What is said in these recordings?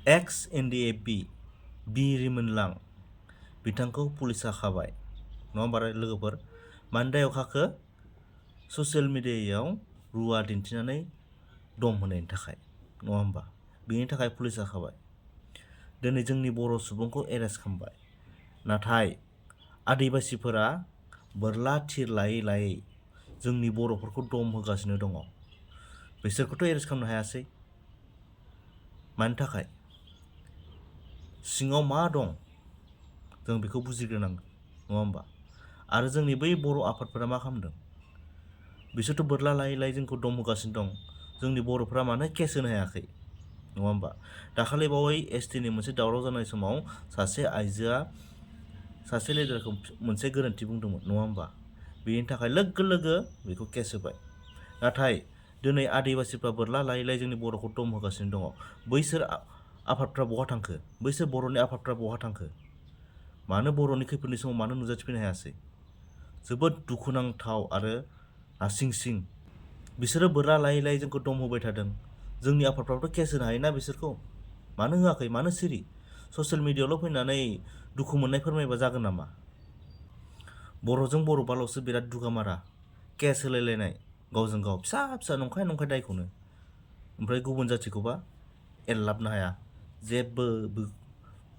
Ex-NDFB बिर मोनलां बिथांखौ पुलिसा खाबाय नङा होमबा लोगोफोर मानि दायाव खाखो ससियेल मिडियायाव रुवा दिन्थिनानै दम होनायनि थाखाय नङा होमबा बेनि थाखाय पुलिसा खाबाय दिनै जोंनि बर' सुबुंखौ एरेस्ट खालामबाय नाथाय आदिबासिफोरा बोरला थिर लायै लायै जोंनि बर'फोरखौ दम होगासिनो दङ बिसोरखौथ' एरेस्ट खालामनो हायासै मानि थाखाय सिङाव मा दं जों बेखौ बुजिग्रोनांगोन नङा होमबा आरो जोंनि बै बर' आफादफोरा मा खालामदों बिसोरथ' बोरला लायै लायै जोंखौ दम होगासिनो दं जोंनि बर'फ्रा मानो केस होनो हायाखै नङा होमबा दाखालि बावै एसटिनि मोनसे दावराव जानाय समाव सासे आइजोआ सासे लिडारखौ मोनसे गोरोन्थि बुंदोंमोन नङा होमबा बेनि थाखाय लोगो लोगो बेखौ केस होबाय नाथाय दिनै आदिबासिफ्रा बोरला लायै लायै जोंनि बर'खौ दम होगासिनो दङ बैसोर आफादफ्रा बहा थांखो बैसोर बर'नि आफादफ्रा बहा थांखो मानो बर'नि खैफोदनि समाव मानो नुजाथिफैनो हायासै जोबोद दुखुनांथाव आरो नारसिंसिं बिसोरो बोरला लायै लायै जोंखौ दम होबाय थादों जोंनि आफादफ्राबोथ' केस होनो हायोना बिसोरखौ मानो होआखै मानो सिरि ससियेल मिडियायावल' फैनानै दुखु मोननाय फोरमायबा जागोन नामा बर'जों बर'बाल'सो बिराद दुगामारा केस होलायलायनाय गावजों गाव फिसा फिसा नंखाय नंखाय दायखौनो ओमफ्राय गुबुन जाथिखौबा एरलाबनो हाया जेबो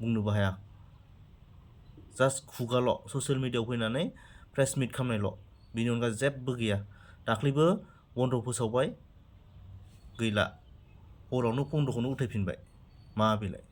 बुंनोबो हाया जास्ट खुगाल' ससियेल मिडियायाव फैनानै प्रेस मिट खालामनायल' बेनि अनगा जेबो गैया दाख्लैबो बन्द' फोसावबाय गैला हरावनो बन्द'खौनो उथायफिनबाय मा बेलाय